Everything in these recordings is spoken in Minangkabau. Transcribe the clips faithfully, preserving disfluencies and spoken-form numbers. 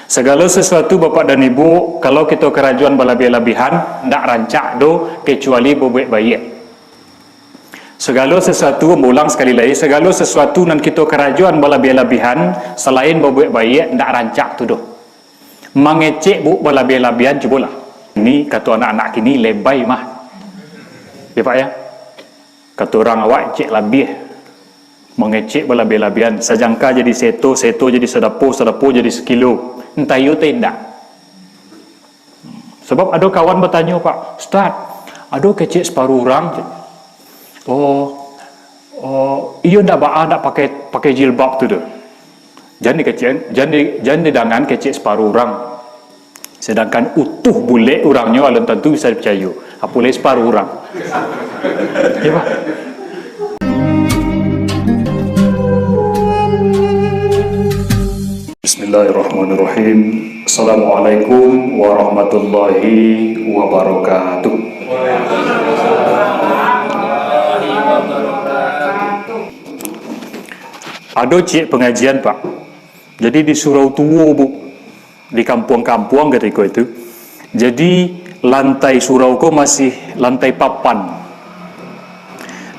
Sagalo sasuatu, Bapak dan Ibu, kalau kito karajoan balabiah-labiahan, ndak rancak doh, kecuali babuek baiak. Sagalo sasuatu, ambo ulang sakali lai, sagalo sasuatu nan kito karajoan balabiah-labiahan, salain babuek baiak, ndak rancak tu doh. Mangecek, Bu, balabiah-labiahan, cubolah. Ini kato anak-anak kini, lebay mah. Ya, Pak, ya? Kato urang awak, ecek labiah. Mangecek balabiah-labiahan, sajangka jadi saeto, saeto jadi sadapo, sadapo jadi sakilo. Entah iyo atau indak. Sabab ado kawan batanyo, "Pak Ustaz, ado kecek saparuah urang?" Oh, oh, iyo ndak baa, ndak pakai, pakai jilbab tu doh. Jan dikecek, jan di, jan didangan kecek saparuah urang. Sadangkan utuh bulek urangnyo, alun tantu bisa dipicayo. Apo lai saparuah urang. Ya, Pak? Bismillahirrahmanirrahim. Assalamualaikum warahmatullahi wabarakatuh. Ado ciek pangajian, Pak. Jadi di surau tuo, Bu, di kampuang-kampuang katiko itu. Jadi lantai surau ko masih lantai papan.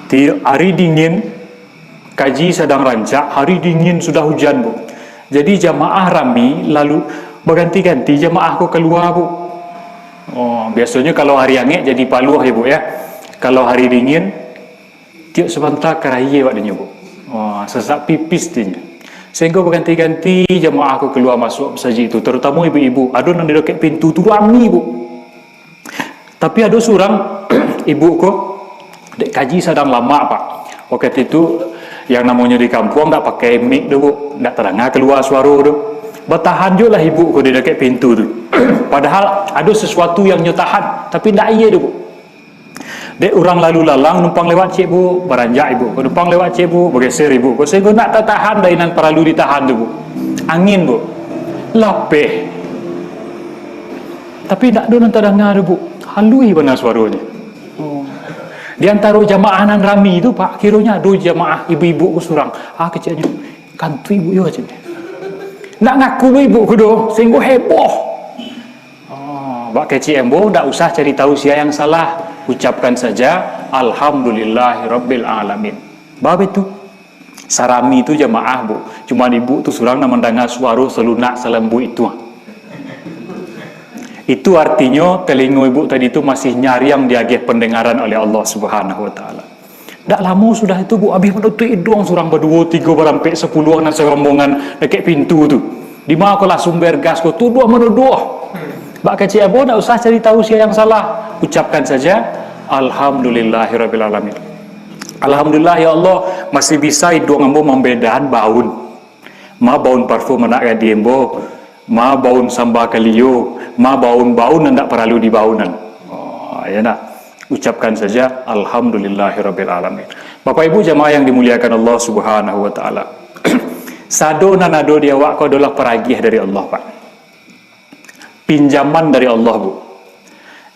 Ti-, hari dingin, kaji sadang rancak, hari dingin sudah hujan, Bu. Jadi jamaah rami, lalu baganti-ganti jamaah ko kalua, Bu. Oh, biasonyo kalau hari angek jadi paluah ya, Bu, ya. Kalau hari dingin, tiok sabanta karaia awak dinyo, Bu. Wah, sasak pipis dinyo. Sahinggo baganti-ganti jamaah ko kalua masuak masajik tu, tarutamo ibu-ibu. Ado nan di dakek pintu tu rami, Bu. Tapi ado surang ibu ko, dek kaji sadang lamak, Pak. Wakatu itu, yang namonyo di kampuang ndak pakai mik tu, Bu. Ndak tadanga kalua suaro tu. Batahan juo lah ibu ko di dakek pintu tu. Padahal ado sasuatu yang nyo tahan, tapi ndak aia tu, Bu. Dek urang lalu lalang numpang lewat ciek, Bu, baranjak ibu ko, numpang lewat ciek, Bu, bageser ibu ko, sahinggo ndak tatahan dari nan paralu ditahan tu, Bu. Angin, Bu. Lapeh. Tapi ndak ado nan tadanga tu, Bu. Haluih bana suaronyo. Oh. Di antaro jamaah nan rami tu, Pak, kironyo ado jamaah ibu-ibu ko surang. Ah, keceknyo, "Kantuik ibu yo," keceknyo. Ndak ngaku lo ibu ko doh, sahinggo heboh. Oh, bak kecek ambo, ndak usah cari tahu sia yang salah. Ucapkan saja, "Alhamdulillahirabbil alamin." Babaitu. Sarami tu jamaah, Bu. Cuman ibu tu surang nan mandanga suaro salunak salambuik itu. Itu artinyo, talingo ibu tadi tu masih nyariang diagih pandangaran oleh Allah Subhanahu wa Ta'ala. Dak lamo sudah itu, Bu, abih manutuik iduang surang baduo, tigo, barampek, sapuluah, nan sarombongan dakek pintu tu. Dima ko lah sumber gas ko, tuduah manuduah. Bak kecek ambo, ndak usah cari tahu sia yang salah. Ucapkan saja, "Alhamdulillahirabbil alamin." Alhamdulillah, ya Allah, masih bisa iduang ambo mambedahan baun. Ma baun parfum anak gadih ambo, ma baun samba kalio, ma baun-baun nan ndak paralu dibaunan. Oh, ya ndak? Ucapkan saja, "Alhamdulillahirabbil alamin." Bapak Ibu jamaah yang dimuliakan Allah Subhanahu wa Ta'ala. Sado nan ado di awak ko adolah paragiah dari Allah, Pak. Pinjaman dari Allah, Bu.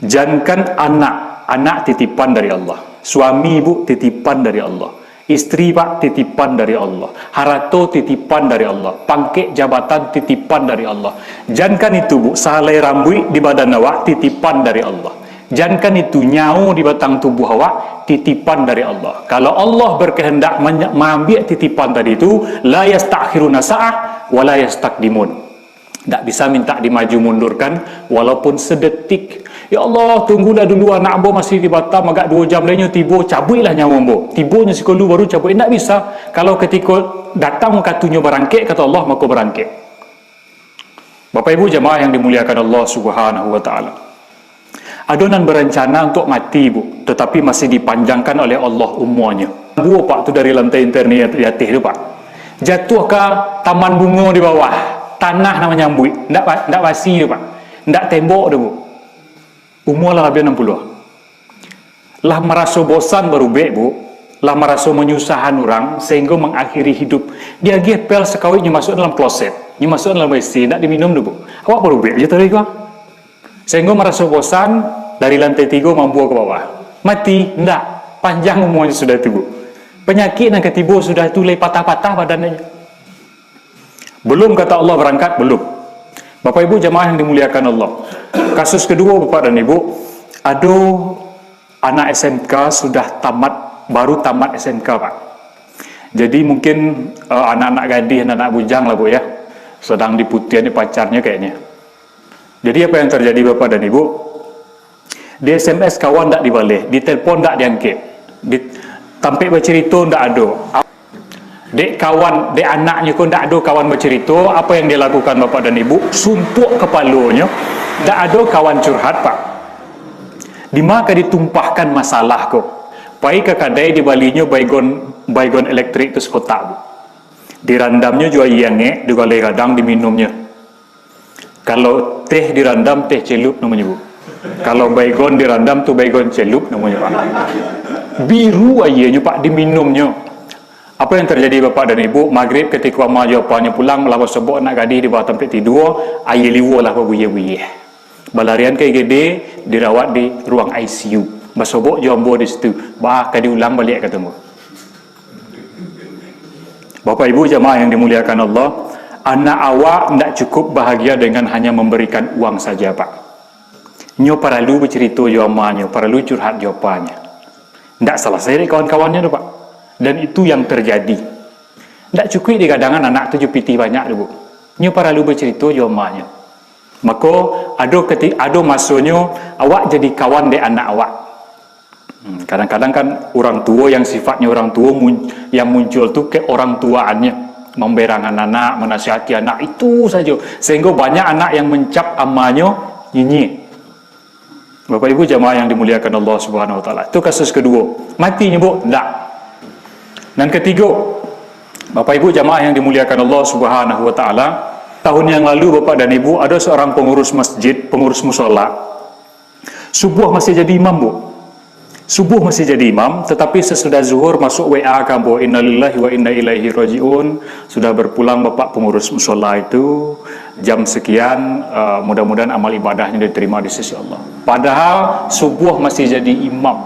Jankan anak, anak titipan dari Allah. Suami, Bu, titipan dari Allah. Istri, Pak, titipan dari Allah. Harato titipan dari Allah. Pangkek jabatan titipan dari Allah. Jankan itu, Bu, sahalai rambuik di badan awak titipan dari Allah. Jankan itu, nyawo di batang tubuh awak titipan dari Allah. Kalau Allah berkehendak manya-, maambiak titipan tadi tu, la yastakhiruna sa'ah, wa la yastaqdimun. Ndak bisa mintak dimaju mundurkan, walaupun sedetik. "Ya Allah, tunggulah dulu, anak ambo masih di Batam, agak duo jam lai nyo tibo, cabuiklah nyawo ambo." Tibonyo sikolu baru cabuik, ndak bisa. Kalau katiko datang wakatunyo barangkek, kato Allah, mako barangkek. Bapak Ibu jamaah yang dimuliakan Allah Subhanahu wa Ta'ala. Ado nan barancana untuak mati, Bu, tatapi masih dipanjangkan oleh Allah umuanyo. Buah, Pak, tu dari lantai internet di ateh tu, Pak. Jatuah ka taman bungo di bawah, tanah nan manyambuik, ndak ba-, ndak basi tu, Pak. Ndak tembok tu, Bu. Umua lah labiah anam puluah. Lah maraso bosan barubek, Bu. Lah maraso manyusahan urang, sahinggo mangakhiri hidup. Diagiah pel sakawik nyo masuak dalam kloset, nyo masuak dalam W C, ndak diminum tu, Bu. Awak barubek je tadi ko. Sahinggo maraso bosan, dari lantai tigo mambuah ka bawah. Mati? Ndak. Panjang umuanyo sudah tu, Bu. Panyakik nan katibo sudah tu lai patah-patah badannyo. Belum kata Allah barangkat, belum. Bapak Ibu jamaah yang dimuliakan Allah. Kasus kedua, Bapak dan Ibu, ado anak S M K sudah tamat, baru tamat S M K, Pak. Jadi mungkin, eh, anak-anak gadih, anak-anak bujang lah, Bu, ya. Sedang diputihan pacarnya kayaknya. Jadi apa yang terjadi, Bapak dan Ibu? Di S M S kawan ndak dibaleh, di telepon ndak diangkek, di tampek bacarito ndak ado. Dek kawan, dek anaknyo ko ndak ado kawan bacarito, apa yang dia lakukan, Bapak dan Ibu? Sumpuak kapalonyo, ndak ado kawan curhat, Pak. Dima ka ditumpahkan masalah ko? Pai ka kadai dibalinyo Baygon, Baygon elektrik tu sakotak, Bu. Dirandamnyo jo aia angek, dibaleh gadang diminumnyo. Kalau teh dirandam, teh celup namonyo, Bu. Kalau Baygon dirandam, tu Baygon celup namonyo, Pak. Biru aianyo, Pak, diminumnyo. Apa yang terjadi, Bapak dan Ibu? Magrib, katiko ama jo apanyo pulang, lah basobok anak gadih di bawah tampek tidua, aia liua lah babuyia-buyia. Balarian ka I G D, dirawat di ruang I C U. Basobok jo ambo di situ. Bah, ka diulang baliak, kato ambo. Bapak Ibu jamaah yang dimuliakan Allah, anak awak ndak cukup bahagia dengan hanya memberikan uang saja, Pak. Nyo paralu bacarito jo amanyo, paralu curhat jo apanyo. Ndak salasai dek kawan-kawannyo tu, Pak. Dan itu yang terjadi. Ndak cukuik digadangan anak tu jo pitih banyak tu, Bu. Nyo paralu bacarito jo amanyo. Mako, ado keti-, ado masonyo awak jadi kawan dek anak awak. Hmm, kadang-kadang kan urang tuo yang sifatnyo urang tuo mun-, yang muncul tu keorangtuaannyo, mamberangan anak, manasihati anak, itu sajo. Sehinggo banyak anak yang mencap amanyo nyinyia. Bapak Ibu jamaah yang dimuliakan Allah Subhanahu wa taala. Itu kasus kedua. Mati nyo, Bu? Ndak. Nan ketigo, Bapak Ibu jamaah yang dimuliakan Allah Subhanahu wa taala, tahun yang lalu, Bapak dan Ibu, ada seorang pengurus masjid, pengurus musala, subuh masih jadi imam, Bu. Subuh masih jadi imam, tetapi sesudah zuhur masuk W A ka ambo, "Innalillahi wa inna ilaihi rajiun. Sudah berpulang Bapak pengurus musala itu, jam sekian, eh, mudah-mudahan amal ibadahnyo diterima di sisi Allah." Padahal subuh masih jadi imam.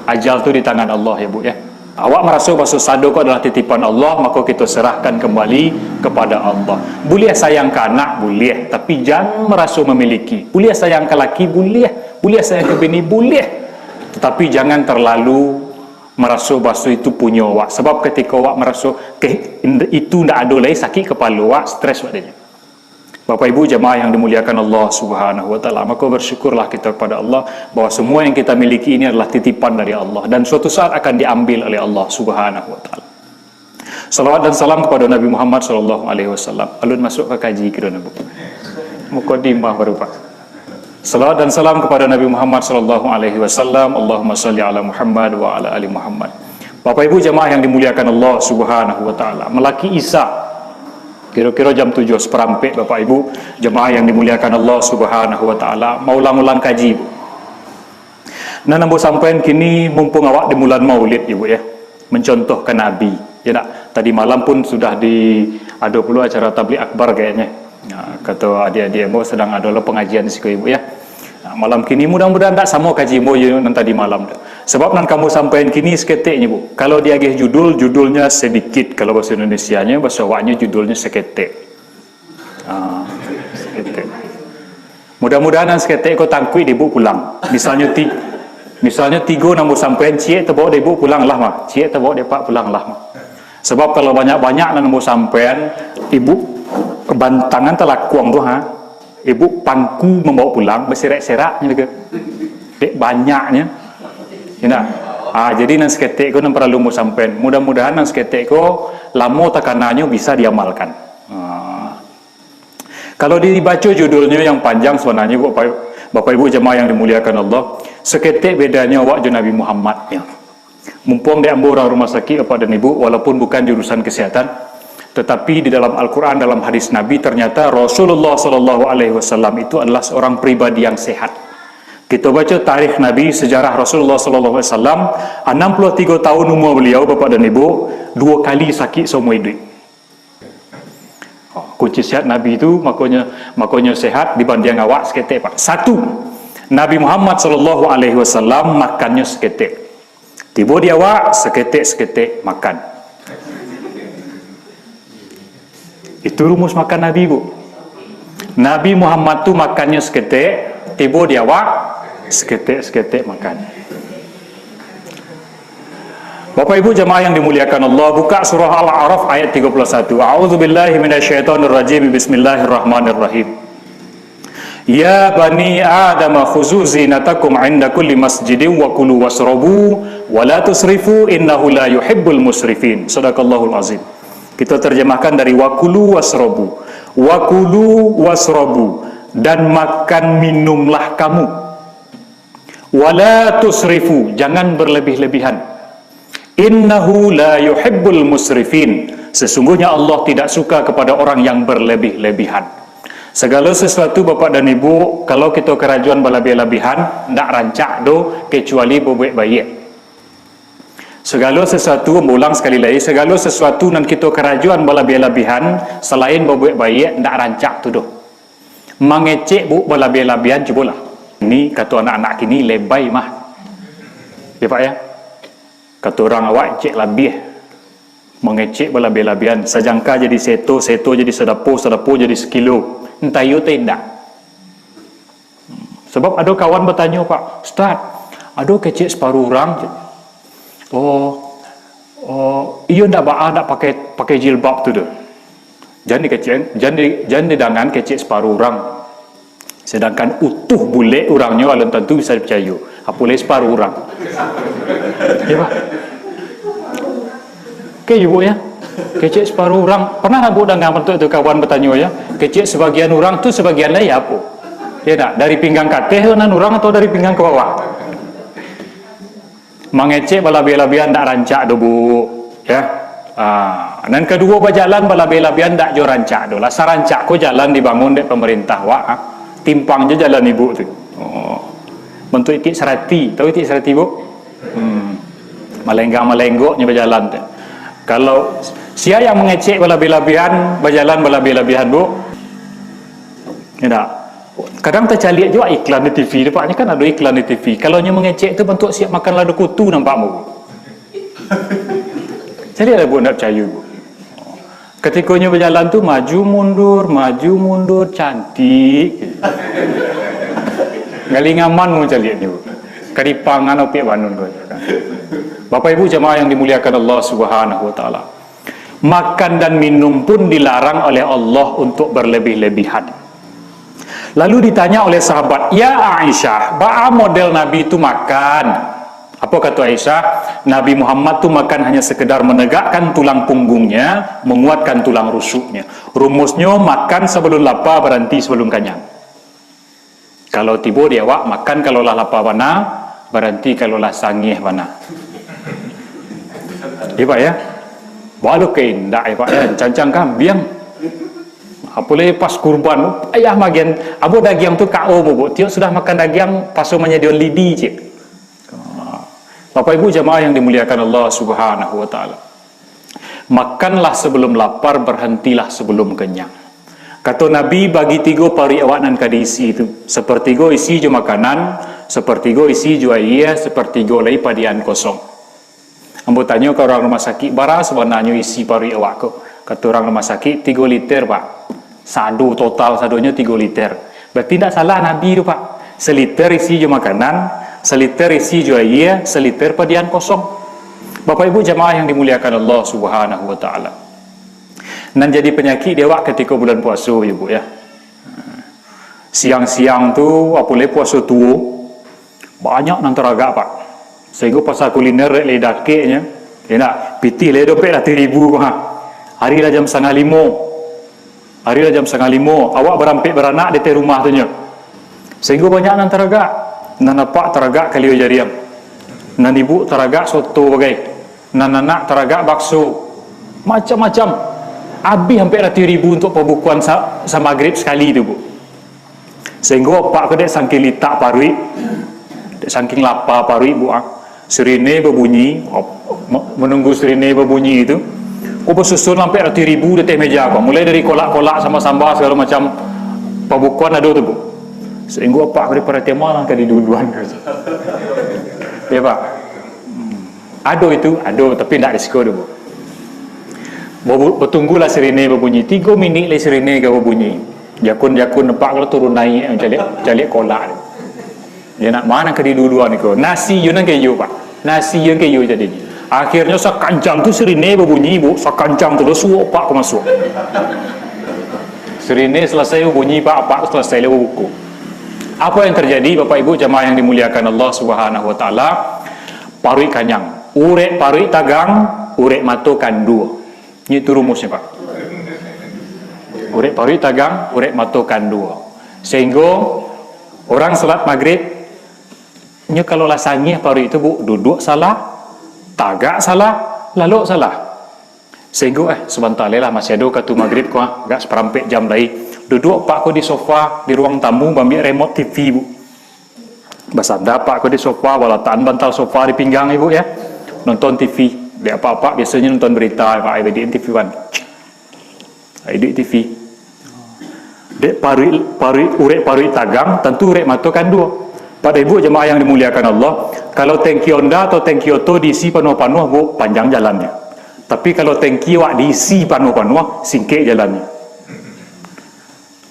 Ajal tu di tangan Allah, ya, Bu, ya. Awak maraso baso sado ko adalah titipan Allah, mako kito serahkan kembali kepada Allah. Buliah sayang ka anak, buliah, tapi jan maraso mamiliki. Buliah sayang ka laki, buliah. Buliah sayang ka bini, buliah. Tetapi jangan terlalu maraso baso itu punyo awak. Sebab ketika awak maraso ke-, itu ndak ado lai, sakik kepala awak, stres awak dek nyo. Bapak Ibu jamaah yang dimuliakan Allah Subhanahu wa taala, maka bersyukurlah kita kepada Allah bahwa semua yang kita miliki ini adalah titipan dari Allah dan suatu saat akan diambil oleh Allah Subhanahu wa taala. Salawat dan salam kepada Nabi Muhammad sallallahu alaihi wasallam. Alun masuk ka kaji kiro na, Bu. Mukadimah baru, Pak. Salawat dan salam kepada Nabi Muhammad sallallahu alaihi wasallam. Allahumma salli ala Muhammad wa ala ali Muhammad. Bapak Ibu jamaah yang dimuliakan Allah Subhanahu wa taala, malaki Isa, kiro-kiro jam tujuh saparampek, Bapak Ibu jamaah yang dimuliakan Allah Subhanahu wa taala, maulang-ulang kaji, Bu. Nan ambo sampaian kini, mumpung awak di bulan Maulid, ya, Bu, ya, mencontohkan Nabi, ya ndak? Tadi malam pun sudah di, ado pulo acara tablik akbar kayaknya. Nah, kato adik-adik ambo, sedang ado lo pengajian siko, Ibu, ya. Nah, malam kini mudah-mudahan ndak samo kaji ambo jo nan tadi malam tu. Sebab nan ka ambo sampaian kini saketek nyo, Bu. Kalau diagih judul, judulnyo sedikit. Kalau bahasa Indonesianyo, bahasa awaknyo judulnyo saketek. Ah, saketek. Mudah-mudahan nan saketek ko tangkuik dek Ibu pulang. Misalnyo ti-, misalnyo tigo nan ambo sampaian, ciek tabao dek Ibu pulang lah mah. Ciek tabao dek Pak pulang lah mah. Sebab kalau banyak-banyak nan ambo sampaian, Ibu bantangan talakuang tu, ha. Ibu pangku mambaok pulang, baserak-serak nyo ke. Dek banyaknyo. Indak. Ah, jadi nan saketek ko nan paralu ambo sampaian. Mudah-mudahan nan saketek ko lamo takananyo bisa diamalkan. Ah. Kalau dibaco judulnyo yang panjang sabananyo, Bapak, Bapak Ibu jamaah yang dimuliakan Allah, saketek bedanyo awak jo Nabi Muhammad, ya. Mumpung dek ambo urang rumah sakik, Bapak dan Ibu, walaupun bukan jurusan kesehatan, tetapi di dalam Al-Quran, dalam hadis Nabi, ternyata Rasulullah sallallahu alaihi wasallam itu adalah seorang pribadi yang sehat. Kita baca tarikh Nabi, sejarah Rasulullah sallallahu alaihi wasallam, enam puluh tiga tahun umur beliau, Bapak dan Ibu, dua kali sakit seumur hidup. Oh, kunci sehat Nabi tu, makonyo, makonyo sehat dibandiang awak saketek, Pak. Satu, Nabi Muhammad sallallahu alaihi wasallam makannyo saketek. Tibo di awak, saketek-saketek makan. Itu rumus makan Nabi, Bu. Nabi Muhammad tu makannyo saketek, tibo di awak, saketek-saketek makan. Bapak Ibu jamaah yang dimuliakan Allah, buka surah Al-A'raf ayat tiga puluh satu. A'udzubillahi minasyaitonirrajim. Bismillahirrahmanirrahim. Ya bani Adam, khuzu zinatakum inda kulli masjidin wa kulu wasrobu, wa la tusrifu, innahu la yuhibbul musrifin. Sadaqallahul azim. Kita terjemahkan dari wakulu wasrobu. Wakulu wasrobu. Dan makan minumlah kamu. Wala tusrifu, jangan berlebih-lebihan. Innahu la yuhibbul musrifin. Sesungguhnya Allah tidak suka kepada orang yang berlebih-lebihan. Segala sesuatu, Bapak dan Ibu, kalau kita karajoan balabiah-labiahan, ndak rancak doh, kecuali babuek baiak. Segala sesuatu, ambo ulang sekali lagi, segala sesuatu nan kita karajoan balabiah-labiahan, salain babuek baiak, ndak rancak tu doh. Mangecek, Bu, balabiah-labiahan, cubolah. Ni, kato anak-anak kini, lebai mah. Ya, Pak, ya? Kato urang awak, ecek labiah. Mangecek balabiah-labiahan. Sajangka jadi seto, seto jadi sadapo, sadapo jadi sakilo. Entah iyo atau indak. Sabab ado kawan batanyo, Pak, "Ustaz, ado kecek saparuah urang?" Oh, oh, iyo ndak baa, ndak pakai, pakai jilbab tu doh. Jan dikecek, jan di, jan didangan kecek saparuah urang. Sedangkan utuh bulek urangnyo alun tantu bisa dipicayo. Apo lai saparuah urang. Ya, Pak? Oke, ibu ya. Kecek saparuah urang. Pernah ndak, Bu, danga bantuak tu kawan batanyo ya? Kecek sabagian urang tu sabagian lai apo? Ya ndak? Dari pinggang ka ateh tu nan urang atau dari pinggang ka bawah? Mangecek balabiah-labiahan ndak rancak doh, Bu. Ya. Ah, nan kaduo, bajalan balabiah-labiahan ndak jo rancak doh. Lah sarancak ko jalan dibangun dek pamarintah wak, ah. Timpang jo jalan ibu tu. Oh. Bantuak itik sarati. Tahu itik sarati, Bu? Hmm. Malenggang-malenggoknyo bajalan tu. Kalau sia yang mangecek balabiah-labiahan, bajalan balabiah-labiahan, Bu. Indak. Kadang tacaliak juo iklan di T V, dapatnyo kan ado iklan di T V. Kalau nyo mangecek tu bantuak siap makan lado kutu nampak, Bu. Caliaklah, Bu, ndak picayo, Bu. Katiko nyo bajalan tu, maju mundur, maju mundur, cantik. Gali ngaman mancaliak ni, Bu. Karipangan opiak banun ko. Bapak Ibu jamaah yang dimuliakan Allah Subhanahu wa Taala. Makan dan minum pun dilarang oleh Allah untuk berlebih-lebihan. Lalu ditanya oleh sahabat, "Ya Aisyah, baa model Nabi tu makan?" Apo kato Aisyah? "Nabi Muhammad tu makan hanya sekedar menegakkan tulang punggungnya, menguatkan tulang rusuknya. Rumusnyo, makan sebelum lapa, baranti sebelum kanyang. Kalau tibo di awak, makan kalau lah lapa bana, baranti kalau lah sangiah bana." Iya, Pak, ya? Balu ke indak, ya, Pak, ya? Cancang kambiang. Apolai pas kurban, ayah magian, abo dagiang tu ka o, Bu. Tiok sudah makan dagiang, paso manyadiakan lidi, cik. Bapak Ibu jamaah yang dimuliakan Allah Subhanahu wa Taala. Makanlah sebelum lapar, berhentilah sebelum kenyang. Kato Nabi, bagi tigo paruik awak nan ka diisi tu. Sapartigo isi jo makanan, sapartigo isi jo aia, sapartigo lai padiaan kosong. Ambo tanyo ka urang rumah sakik, bara sabananyo isi paruik awak ko? Kato urang rumah sakik, tigo liter, Pak. Sado, total sadonyo tigo liter. Berarti ndak salah Nabi tu, Pak. Saliter isi jo makanan, saliter isi jo aia, saliter padiaan kosong. Bapak Ibu jamaah yang dimuliakan Allah Subhanahu wa Taala. Nan jadi panyakik di awak katiko bulan puaso, ya, Bu, ya. Siang-siang tu, apolai puaso tuo, banyak nan taragak, Pak. Sahinggo pasar kuliner dek lai dakeknyo, ya ndak? Pitih lai dompet ratuih ribu, ha. Ari lah jam satangah limo. Ari lah jam satangah limo, awak barampek baranak di ateh rumah tu nyo. Sahinggo banyak nan taragak. Nan apak taragak kalio jariang. Nan ibu taragak soto bagai. Nan anak taragak bakso. Macam-macam. Abih ampek ratuih ribu untuak pabukoan sa-, samagrib sakali tu, Bu. Sahinggo apak ko dek sangking litak paruik, dek sangking lapa paruik, Bu, ah. Sirine babunyi, op-, ma-, manunggu sirine babunyi tu, ko basusun ampek ratuih ribu di ateh meja ko. Mulai dari kolak-kolak, samba-samba, sagalo macam pabukoan ado tu, Bu. Sahinggo apak ko diparatian malah ka diduluan. Ya, Pak? Hmm. Ado itu, ado, tapi ndak risiko tu, Bu. Babu-, batunggulah sirine babunyi. Tigo minik lai sirine ka babunyi. Jakun-jakun nampak kalau turun naik, caliak, caliak kolak. Ya nak, ma nan ka diluluan iko? Nasi yo nan ka iyo, Pak. Nasi yo nan ka iyo jadi. Akhirnyo sakancang tu sirine babunyi, Bu. Sakancang tu lah suok Pak ko masuak. Sirine salasai babunyi, Pak, Pak salasai lah babuko. Apa yang terjadi, Bapak Ibu jamaah yang dimuliakan Allah Subhanahu wa Taala? Paruik kanyang, urek paruik tagang, urek mato kandua. Nyo itu rumusnyo, Pak. Urek paruik tagang, urek mato kandua. Sehinggo urang salat Magrib, nyo kalau lah sangih paruik tu, Bu, duduak salah, tagak salah, lalok salah. Sehinggo, eh, sabanta lai lah, masih ado wakatu Magrib ko, ah, agak saparampek jam lai. Duduak Pak ko di sofa, di ruang tamu, maambiak remote T V, Bu. Basanda Pak ko di sofa, balatakan bantal sofa di pinggang, Ibu, ya. Nonton T V. Dek Apak-apak biasonyo nonton berita, Pak, di T V kan. Di T V. Dek paruik, paruik, urek paruik tagang, tantu urek mato kandua. Bapak Ibu jamaah yang dimuliakan Allah, kalau tangki Honda atau tangki oto diisi panuah-panuah, Bu, panjang jalannyo. Tapi kalau tangki awak diisi panuah-panuah, singkek jalannyo.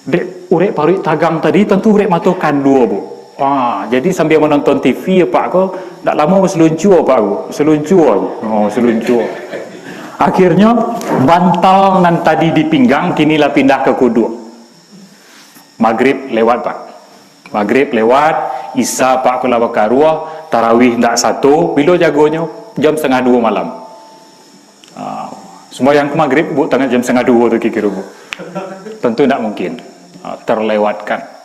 Dek urek paruik tagang tadi, tantu urek mato kandua, Bu. Ah, jadi sambia manonton T V, Pak ko, ndak lamo basaluncua, Pak ko. Saluncua aja. Oh, saluncua. Akhirnyo, bantal nan tadi di pinggang, kini lah pindah ka kuduak. Magrib lewat, Pak. Magrib lewat, Isya, Pak ko lah bakaruah, tarawih ndak sato, bilo jagonyo? Jam satangah duo malam. Ah, sumbayang ko Magrib, Bu, tangah jam satangah duo tu kiro-kiro, Bu. Tantu ndak mungkin. Ah, terlewatkan.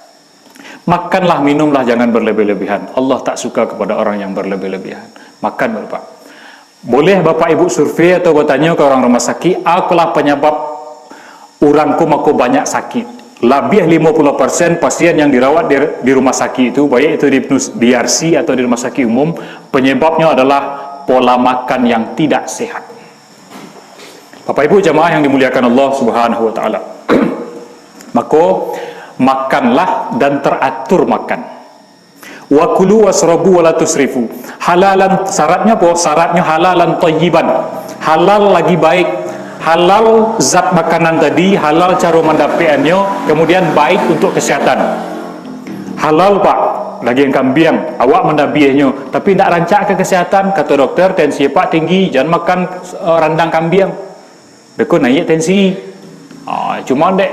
Makanlah, minumlah, jangan berlebih-lebihan. Allah tak suka kepada orang yang berlebih-lebihan. Makan, Bapak. Boleh Bapak Ibu survei atau batanyo ka urang rumah sakik, apolah panyabab urang ko mako banyak sakik? Labiah limo puluah persen pasien yang dirawat di, di rumah sakik itu, baik itu di, di R C atau di rumah sakik umum, penyebabnya adalah pola makan yang tidak sehat. Bapak Ibu jamaah yang dimuliakan Allah Subhanahu wa Taala. Mako, makanlah dan teratur makan. "Wa kulu wasrobu wa la tusrifu." Halalan, syaratnyo apo? Syaratnyo halalan thayyiban. Halal lagi baik. Halal zat makanan tadi, halal caro mandapekannyo, kemudian baik untuk kesehatan. Halal, Pak, dagiang kambiang, awak mandabiahnyo, tapi ndak rancak ka kesehatan. Kato dokter, "Tensi Pak tinggi, jan makan, eh, randang kambiang." Beko naiak tensi. Ah, cuma dek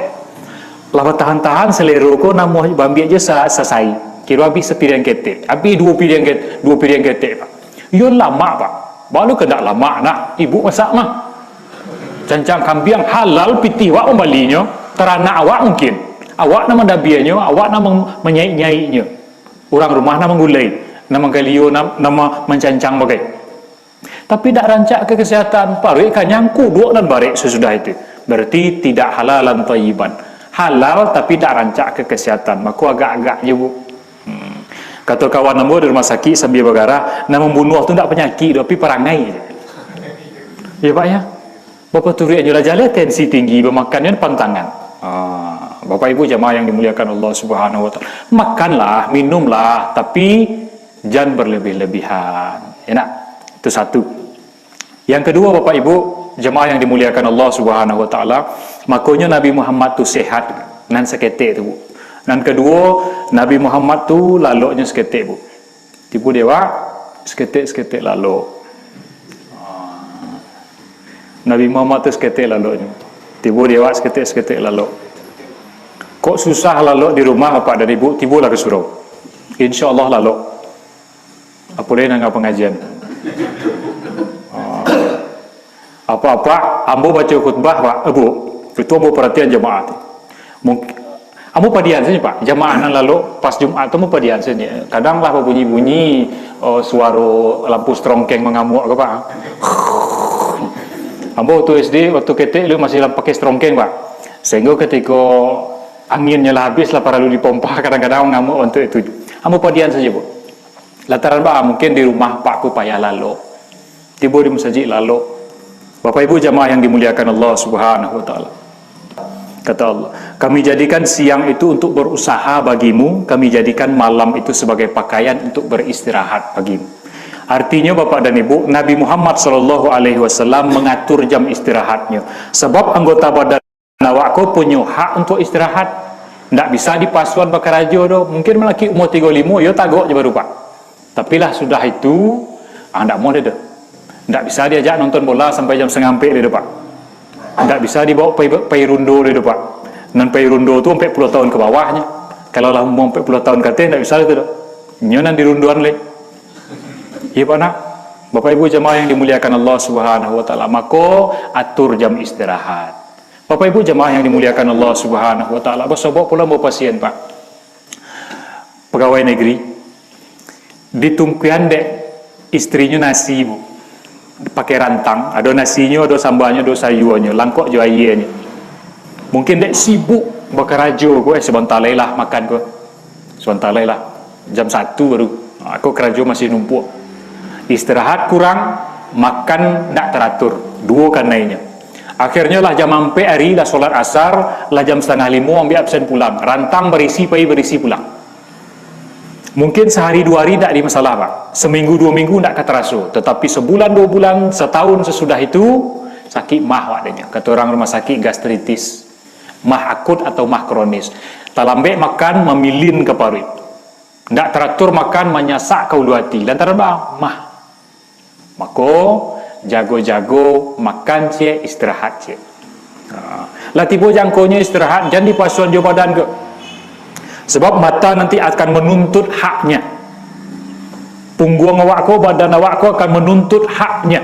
lah batahan-tahan, selero ko namuah bambiak je sa-, sasai. Kiro abih sapiriang ketek, abih duo piriang ket-, duo piriang ketek, Pak. Iyo lamak, Pak. Baru ke ndak lamak, nak? Ibu masak mah. Cancang kambiang halal, pitih awak mambalinyo, taranak awak mungkin. Awak nan mandabiahnyo, awak nan mang-, manyaik-nyaiknyo. Urang rumah nan manggulai, nan manggalio, nan, nan ma-, mancancang bagai. Tapi dak rancak ka kesehatan, paruik kanyang, kuduak nan barek sasudah itu. Berarti tidak halalan thayyiban. Halal tapi dak rancak ka kesehatan. Mako agak-agak je, Bu. Hmm. Kato kawan ambo di rumah sakik sambia bagarah, nan mambunuah tu dak panyakik tu, tapi parangai je. Ya, Pak, ya? Bapaturuik ajo lah jaleh, tensi tinggi, bamakan kan pantangan. Ah, Bapak Ibu jamaah yang dimuliakan Allah Subhanahu wa Taala. Makanlah, minumlah, tapi jan berlebih-lebihan. Ya nak? Itu satu. Yang kedua, Bapak Ibu, jamaah yang dimuliakan Allah Subhanahu wa Taala, makonyo Nabi Muhammad tu sehat, nan saketek tu, Bu. Nan kedua, Nabi Muhammad tu laloknyo saketek, Bu. Tibo di awak, saketek-saketek lalok. Ah. Nabi Muhammad tu saketek laloknyo. Tibo di awak, saketek-saketek lalok. Kok susah lalok di rumah, Bapak dan Ibu, tibolah ka surau. Insya Allah lalok. Apo lai nan ka pangajian. Ah. Apa-apa, ambo baco khutbah, Pak, eh, Bu, itu ambo paratian jamaah tu. Mungkin, ambo padian sajo, Pak, jamaah nan lalok pas Jumaat tu ambo padian sajo. Kadang lah babunyi-bunyi, oh, suaro lampu strongkeng mangamuak ko, Pak. Ambo waktu S D, waktu ketek dulu masih lam-, pakai strongkeng, Pak. Sehingga ketika anginnyo lah habis, lah paralu dipompa, kadang-kadang mangamuak bantuak itu. Ambo padian sajo, Bu. Lantaran baa? Mungkin di rumah Pak ko payah lalok. Tibo di masajik lalok. Bapak Ibu jamaah yang dimuliakan Allah Subhanahu wa Taala. Kata Allah, "Kami jadikan siang itu untuk berusaha bagimu, Kami jadikan malam itu sebagai pakaian untuk beristirahat bagimu." Artinyo, Bapak dan Ibu, Nabi Muhammad sallallahu alaihi wasallam mangatur jam istirahatnyo. Sabab anggota badan awak ko punyo hak untuak istirahat. Ndak bisa dipasuan bakarajo doh. Mungkin malaki umua tigo limo, iyo tagok je baru, Pak. Tapi lah sudah itu, ah, ndak amuah deh tu. Ndak bisa diajak nonton bola sampai jam satangah ampek deh tu, Pak. Ndak bisa dibawa pai, pai rundo deh tu, Pak. Nan pai rundo tu ampek puluah tahun ka bawahnyo. Kalau lah umua ampek puluah tahun ka ateh, ndak bisa deh tu doh. Nyo nan dirundoan lai. Iyo, Pak, nak. Bapak Ibu jamaah yang dimuliakan Allah Subhanahu wa Ta'ala, mako atur jam istirahat. Bapak Ibu jamaah yang dimuliakan Allah Subhanahu wa Ta'ala, basobok pulang bawa pasien, Pak. Pegawai negeri, ditungkuian dek istrinyo nasi, Bu. Pakai rantang, ado nasinyo, ado sambanyo, ado sayuanyo, langkok jo aianyo. Mungkin dek sibuk bakarajo ko, eh, sabanta lai lah makan ko. Sabanta lai lah. Jam satu baru. Ha, ko karajo masih numpuak. Istirahat kurang, makan ndak taratur. Duo kanainyo. Akhirnyo lah jam ampek ari, lah solat asar, lah jam satangah limo ambiak absen pulang. Rantang barisi pai, barisi pulang. Mungkin sahari duo hari ndak ado masalah, Pak. Saminggu duo minggu ndak ka taraso. Tatapi sabulan duo bulan, satahun sasudah itu, sakik mah awak dek nyo. Kato urang rumah sakik gastritis. Mah akut atau mah kronis. Talambek makan, mamilin ka paruik. Ndak taratur makan, manyasak ka ulu ati. Lantaran ba-, mah. Mako, jago-jago makan ciek, istirahat ciek. Ha. Lah tibo jangkonyo istirahat, jan dipasuan jo badan ko. Sabab mata nanti akan manuntut haknya. Pungguang awak ko, badan awak ko akan manuntut haknya.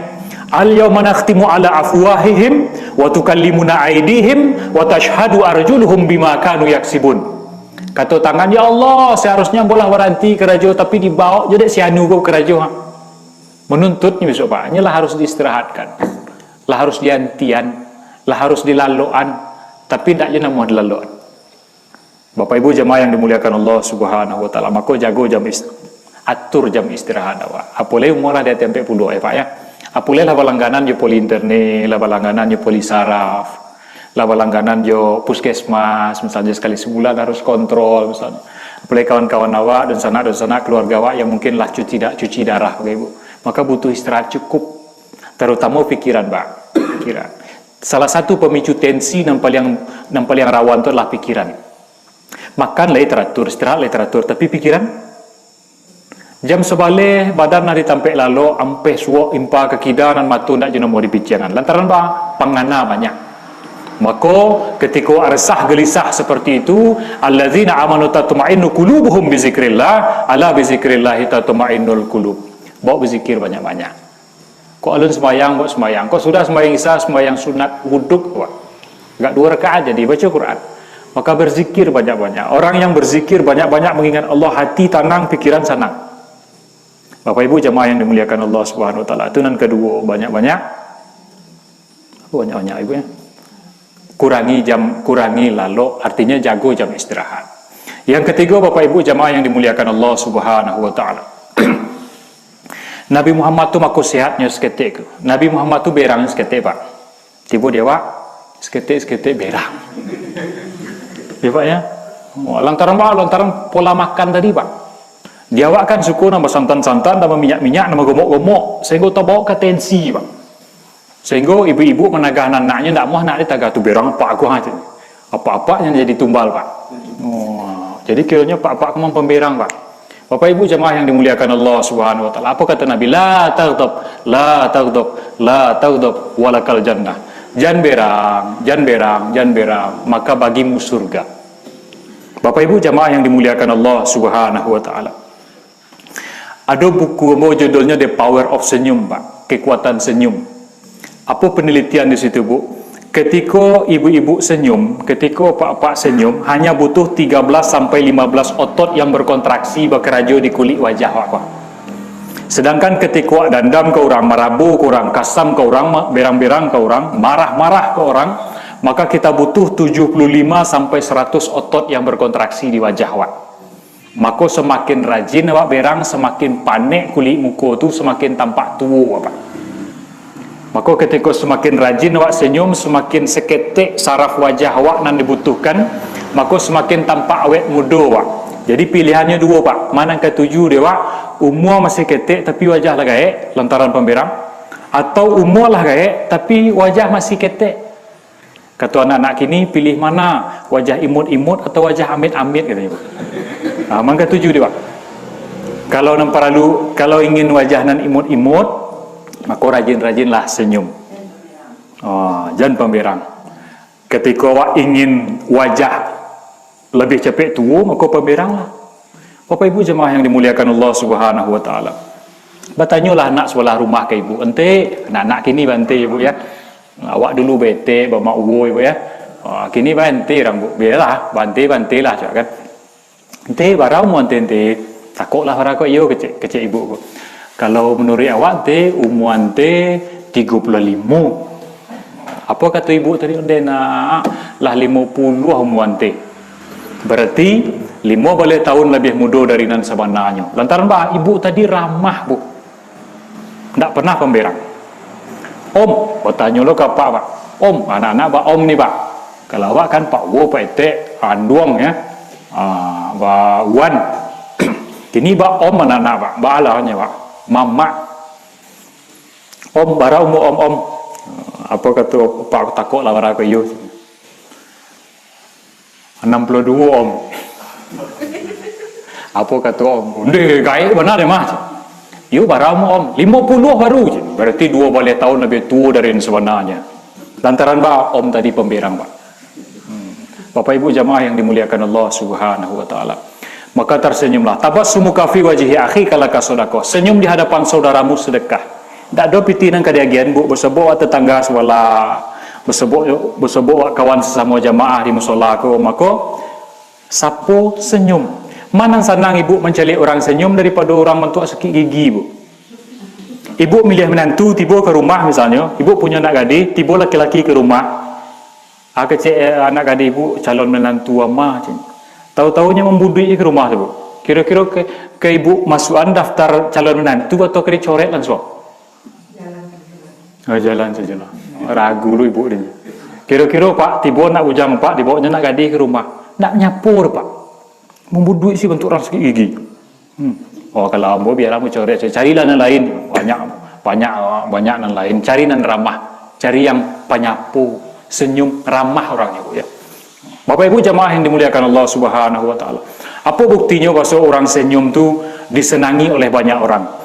"Al-yauma nakhtimu ala afwahihim, wa tukallimuna aidihim, wa tashhadu arjuluhum bima kanu yaksibun." Kato tangan, "Ya Allah, saharusnyo ambo lah baranti karajo, tapi dibaok jo dek si anu ko karajo, ha." Manuntutnyo bisuak, Pak. Nyo lah harus diistirahatkan. Lah harus diantian. Lah harus dilalokan. Tapi ndak jo namuah dilalokan. Bapak Ibu jamaah yang dimuliakan Allah Subhanahu wa Ta'ala, mako jago jam ist-, atur jam istirahat awak. Apolai umua lah di ateh ampek puluah, ya, Pak, ya. Apolai lah balangganan jo poli internet, lah balangganan jo poli saraf, lah balangganan jo puskesmas, misalnya sekali sebulan harus kontrol, misalnya. Apolai kawan-kawan awak, dunsanak-dunsanak, keluarga awak yang mungkin lah cuci da-, cuci darah, Bapak Ibu. Maka butuh istirahat cukup, terutama pikiran, Pak. Pikiran. Salah satu pemicu tensi nan paling, nan paling rawan tu adalah pikiran. Makan lai taratur, istirahat lai taratur, tapi pikiran? Jam sabaleh, badan lah di tampek lalok, ampeh suok, impa ka kida, nan mato ndak jo namuah dipiciangan. Lantaran ba-, pangana banyak. Mako, ketiko resah gelisah seperti itu, "Alladzina amanu tatma'innu qulubuhum bizikrillah, ala bizikrillahi tatma'innul qulub." Bawa berzikir banyak-banyak. Kok alun sembahyang, buat sembahyang. Kok sudah sembahyang Isya, sembahyang sunat wuduk, buat. Agak dua rakaat jadi, baca Quran. Maka berzikir banyak-banyak. Orang yang berzikir banyak-banyak mengingat Allah, hati tenang, pikiran sanang. Bapak Ibu jamaah yang dimuliakan Allah Subhanahu wa Ta'ala. Itu nan kedua, banyak-banyak. Apa banyak-banyak, Ibu, ya? Kurangi jam, kurangi lalok, artinya jago jam istirahat. Yang ketiga, Bapak Ibu jamaah yang dimuliakan Allah Subhanahu wa Ta'ala. Nabi Muhammad tu mako sehatnyo saketek tu. Nabi Muhammad tu berang saketek, Pak. Tibo di awak, saketek-saketek berang. Ya, Pak, ya? Oh, lantaran apa? Lantaran pola makan tadi, Pak. Di awak kan suko nan basantan-santan, nan baminyak-minyak, nan bagomok-gomok, sehingga tabawa ka tensi, Pak. Sehingga ibu-ibu managah anak-anaknyo, ndak amuah anak dia tagah tu berang, apak aguah aja. Apak-apak yang jadi tumbal, Pak. Oh, jadi kiranya apak-apak ko memang pemberang, Pak. Bapak Ibu jamaah yang dimuliakan Allah Subhanahu wa Ta'ala, apa kata Nabi? "La taghdab, la taghdab, la taghdab, walakal jannah." Jan berang, jan berang, jan berang, maka bagimu surga. Bapak Ibu jamaah yang dimuliakan Allah Subhanahu wa Ta'ala. Ado buku ambo judulnyo The Power of Senyum, Pak. Kekuatan Senyum. Apo penelitian di situ, Bu? Ketiko ibu-ibu senyum, ketiko apak-apak senyum, hanya butuh tiga belas sampai lima belas otot yang berkontraksi bakarajo di kulik wajah awak ko. Sedangkan ketiko awak dandam ka urang, marabo ka urang, kasam ka urang, ma-, berang-berang ka urang, marah-marah ka urang, maka kita butuh tujuh puluh lima sampai seratus otot yang berkontraksi di wajah awak. Mako, samakin rajin awak berang, samakin panek kulik muko tu, samakin tampak tuo awak. Mako, ketiko samakin rajin awak senyum, samakin saketek saraf wajah awak nan dibutuhkan, mako, samakin tampak awet mudo awak. Jadi, pilihannyo duo, Pak. Ma nan katuju dek awak, umua masih ketek, tapi wajah lah gaek, lantaran pamberang, atau umua lah gaek, tapi wajah masih ketek. Kato anak-anak kini, pilih mana? Wajah imut-imut atau wajah amit-amit, katonyo. Ha, mangka tuju dek awak. Kalau nan paralu, kalau ingin wajah nan imut-imut, mako rajin-rajinlah senyum. Ha, jan pamberang. Katiko awak ingin wajah labiah capek tuo, mako pamberanglah. Bapak Ibu jamaah yang dimuliakan Allah Subhanahu wa Ta'ala. Batanyolah anak sabalah rumah ka ibu, "Ente," anak-anak kini ba ente, ibu, ya. "Awak dulu ba etek, ba mak uwo, ibu, ya. Ah, kini ba ente urang, bu. Bialah, ba ente, ba ente lah," cak kan. "Ente, bara umua ente, ente?" "Takoklah bara ko iyo," kecek, kecek ibu ko. "Kalau manuruik awak, ente, umua ente tigo puluah limo." Apo kato ibu tadi, "Ondeh nak, lah limo puluah umua ente. Barati limo baleh taun labiah mudo dari nan sabananyo." Lantaran ba, ibu tadi ramah, bu. Ndak pernah pamberang. "Om," batanyo lo ka apak, Pak. "Om, anak-anak ba om ni, Pak. Kalau awak kan Pak Wo, Pak Etek, Anduang, ya. Ah, ba Wan. Kini ba om anak-anak, Pak. Ba alah nyo, Pak. Mamak. Om, bara umua om, om?" "Apo kato Pak, takoklah bara ko iyo." "Anam puluah duo, Om." "Apo kato Om?" "Ndeh, gaek bana deh, mah." "Iyo, bara umua Om?" "Limo puluah baru," cek. "Barati duo baleh taun labiah tuo dari nan sabananyo." Lantaran ba, Om tadi pamberang, Pak. Hmm. Bapak Ibu jamaah yang dimuliakan Allah Subhanahu wa Ta'ala. Maka tersenyumlah. "Tabassumuka fi wajhi akhika laka sadaqah." Senyum di hadapan saudaramu sedekah. Ndak ado pitih nan ka diagiahan, bu, basobok awak tetangga sabalah, basobok, basobok awak kawan sasamo jamaah di musola ko, mako, sapo senyum. Ma nan sanang ibu mancaliak urang senyum daripado urang bantuak sakik gigi, bu. Ibu miliah minantu tibo ka rumah, misalnyo, ibu punyo anak gadih, tibo laki-laki ka rumah. Ah, kecek, eh, anak gadih ibu, calon minantu ama, cek. Tahu-tahunyo mambuduik je ka rumah tu, bu. Kiro-kiro ka, ka ibu masuakan daftar calon minantu atau ka dicoret lansuang? Oh, jalan sajolah. Ragu lu ibu ni. Kiro-kiro, Pak, tibo anak bujang, Pak, dibaonyo anak gadih ka rumah. Ndak manyapo doh, Pak. Mambuduik si bantuak urang sakik gigi. Hmm. Oh, kalau ambo bialah ambo coret, carilah nan lain. Banyak, banyak, banyak nan lain. Cari nan ramah. Cari yang panyapo, senyum, ramah orangnya, bu, ya. Bapak Ibu jamaah yang dimuliakan Allah Subhanahu wa Ta'ala. Apo buktinyo baso urang senyum tu disenangi oleh banyak orang?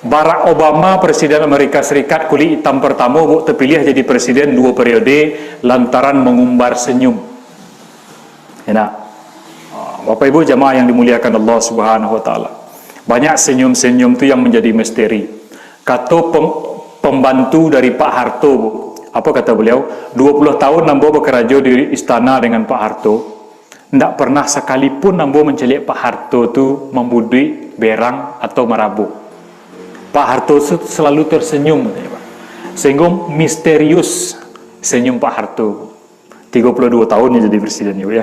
Barack Obama, Presiden Amerika Serikat kulit itam pertamo, bu, terpilih jadi presiden duo periode lantaran mengumbar senyum. Enak. Ah, Bapak Ibu jamaah yang dimuliakan Allah Subhanahu wa Ta'ala. Banyak senyum-senyum tu yang menjadi misteri. Kato pem-, pembantu dari Pak Harto, bu. Apa kata beliau? "Dua puluh tahun ambo bakarajo di istana dengan Pak Harto, ndak pernah sakalipun ambo mancaliak Pak Harto tu mambuduik berang atau marabuah." Pak Harto tu selalu tersenyum, katanya, Pak. Sehingga misterius senyum Pak Harto. Tigo puluah duo tahun dia jadi presiden, ya, Bu, ya.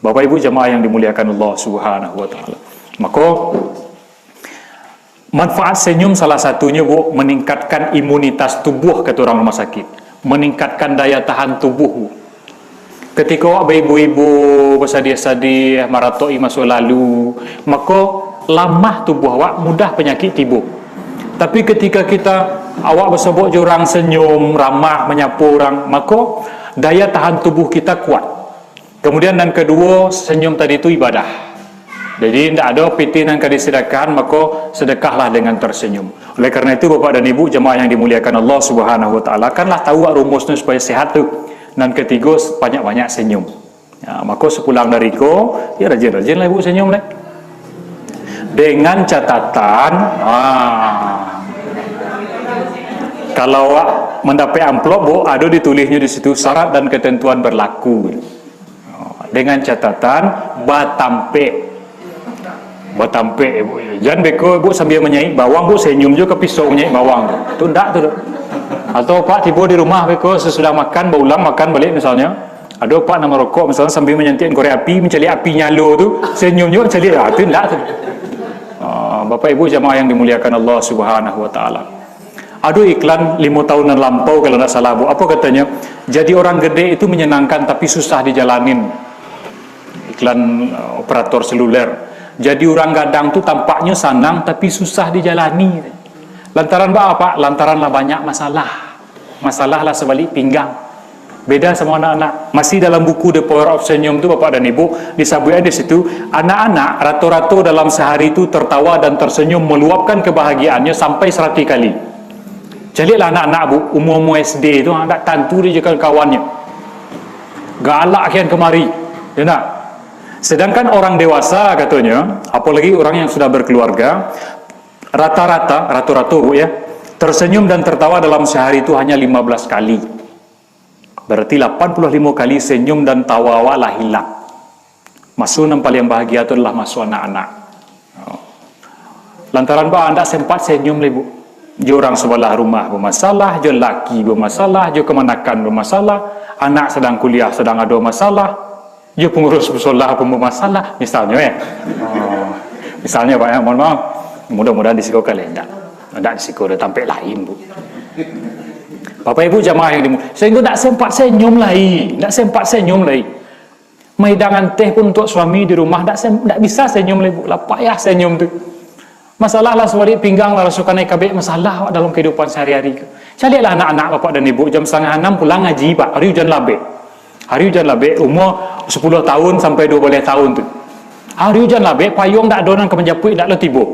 Bapak Ibu jamaah yang dimuliakan Allah Subhanahu wa Ta'ala. Maka, manfaat senyum salah satunyo, Bu, meningkatkan imunitas tubuh, kata orang rumah sakit. Meningkatkan daya tahan tubuh, Bu. Ketika awak baibo-ibo, basadiah-sadiah, maratok-i maso lalu, maka lamah tubuh awak, mudah panyakik tibo. Tapi ketika kita, awak basobok jo urang senyum, ramah, manyapo urang, maka daya tahan tubuh kita kuat. Kemudian nan kaduo, senyum tadi tu ibadah. Jadi, indak ado pitih nan ka disedekahan, mako sedekahlah dengan tersenyum. Oleh karena itu, Bapak dan Ibu, jamaah yang dimuliakan Allah Subhanahu wa Ta'ala, kanlah tahu wak rumusnyo supaya sehat tu. Nan katigo, banyak-banyak senyum. Ya, mako sepulang dari ko, ya rajin-rajinlah Ibu senyum deh. Dengan catatan, ah, kalau awak mandapek amplop, Bu, ado ditulisnyo di situ, syarat dan ketentuan berlaku. Dengan catatan, batampek. Batampek, Bu. Jan beko, Bu, sambil manyaik bawang, Bu, senyum jo ka pisau manyaik bawang tu. Tu ndak tu, tu. Atau Pak tibo di rumah beko, sesudah makan, baulang makan baliak misalnyo. Ado Pak nan marokok misalnyo, sambil manyantiak korek api, mancaliak api nyalo tu, senyum jo mancaliak, ah, tu ndak tu. Ah, Bapak Ibu jamaah yang dimuliakan Allah Subhanahu wa Ta'ala. Ado iklan limo tahun nan lampau, kalau ndak salah, Bu. Apo katonyo? Jadi orang gede itu menyenangkan, tapi susah dijalanin. Iklan, eh, operator seluler. Jadi orang gadang tu tampaknyo sanang, tapi susah dijalani. Lantaran ba, Pak? Lantaran lah banyak masalah. Masalah lah sabalik pinggang. Beda samo anak-anak. Masih dalam buku The Power of Senyum tu, Bapak dan Ibu, disabuikan di situ, anak-anak rato-rato dalam sahari tu tertawa dan tersenyum meluapkan kebahagiaannya sampai saratus kali. Caliaklah anak-anak, Bu, umur-umur S D tu, ha, ndak tantu dia jo kawan-kawannyo. Galak kian kamari, ya ndak? Sedangkan orang dewasa, katonyo, apalagi orang yang sudah berkeluarga, rata-rata, rato-rato, Bu, ya, tersenyum dan tertawa dalam sehari itu hanya lima belas kali. Berarti lapan puluh limo kali senyum dan tawa awak lah hilang. Maso nan paliang bahagia tu adalah maso anak-anak. Lantaran ba, ndak sempat senyum lai, Bu. Jo urang sabalah rumah bamasalah, jo laki bamasalah, jo kamanakan bamasalah, anak sadang kuliah, sadang ado masalah, jo pangurus musola pun bamasalah, misalnyo, eh. Oh, misalnyo, Pak, ya, mohon maaf. Mudah-mudahan di siko kali ndak. Ndak di siko, di tampek lain, Bu. Bapak Ibu jamaah yang dimu-, sehingga ndak sempat senyum lai, ndak sempat senyum lai. Mahidangan teh pun untuk suami di rumah, ndak sem-, ndak bisa senyum lai, Bu. Lah payah senyum tu. Masalah lah sabalik pinggang lah, raso kanai kabek, masalah awak dalam kehidupan sehari-hari tu. Caliaklah anak-anak Bapak dan Ibu, jam satangah anam pulang ngaji, Pak. Hari ujan labek. Hari ujan labek, umur sepuluh tahun sampai dua belas tahun tu. Hari ujan labek, payuang ndak ado nan ka manjapuik, ndak lo tibo.